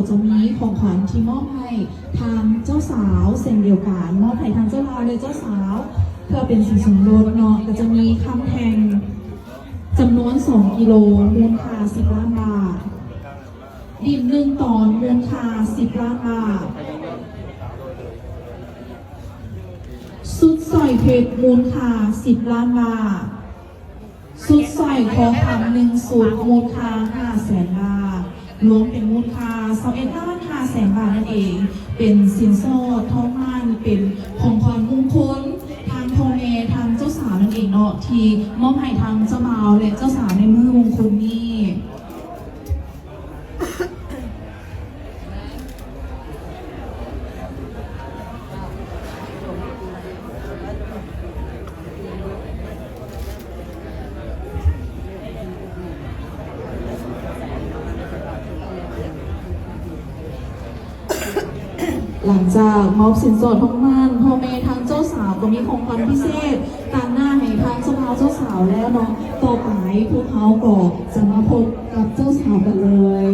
ຈະມີຂອງຂວັນທີ່ມອບໃຫ້ທາງເຈົ້າສາວເຊັ່ນດຽວກັນ ມອບໃຫ້ທາງເຈົ້າບ່າວ ແລະ ເຈົ້າສາວ ເພື່ອເປັນສິນສົມລົດເນາະ ກໍຈະມີຄຳແທ່ງຈຳນວນສອງກິໂລ ມູນຄ່າສິບລ້ານບາດ, ດິນໜຶ່ງຕອນ ມູນຄ່າສິບລ້ານບາດ, ຊຸດສ້ອຍເພັດ ມູນຄ່າສິບລ້ານບາດ, ຊຸດສ້ອຍຄໍຄຳໜຶ່ງຊຸດ ມູນຄ່າຫ້າແສນບາດ, ລວມເປັນມູນຄ່າຊາວເອັດລ້ານຫ້າແສນບາດນັ້ນເອງ, ເປັນສິນສອດທອງໝັ້ນ ເປັນຂອງຂວັນມຸງຄຸນ ທາງພໍ່ແມ່ທາງເຈົ້າສາວນັ້ນເອງເນາະ ທີ່ມອບໃຫ້ທາງເຈົ້າບ່າວ ແລະ ເຈົ້າສາວໃນມື້ມຸງຄຸນນີ້. ຫຼັງຈາກມອບສິນສອດທອງໝັ້ນ, ພໍ່ແມ່ທາງເຈົ້າສາວກໍມີຂອງຂວັນພິເສດຕາງໜ້າໃຫ້ທາງເຈົ້າບ່າວເຈົ້າສາວແລ້ວເນາະ. ຕໍ່ໄປພວກເຮົາກໍຈະມາພົບກັບເຈົ້າສາວກັນເລີຍ.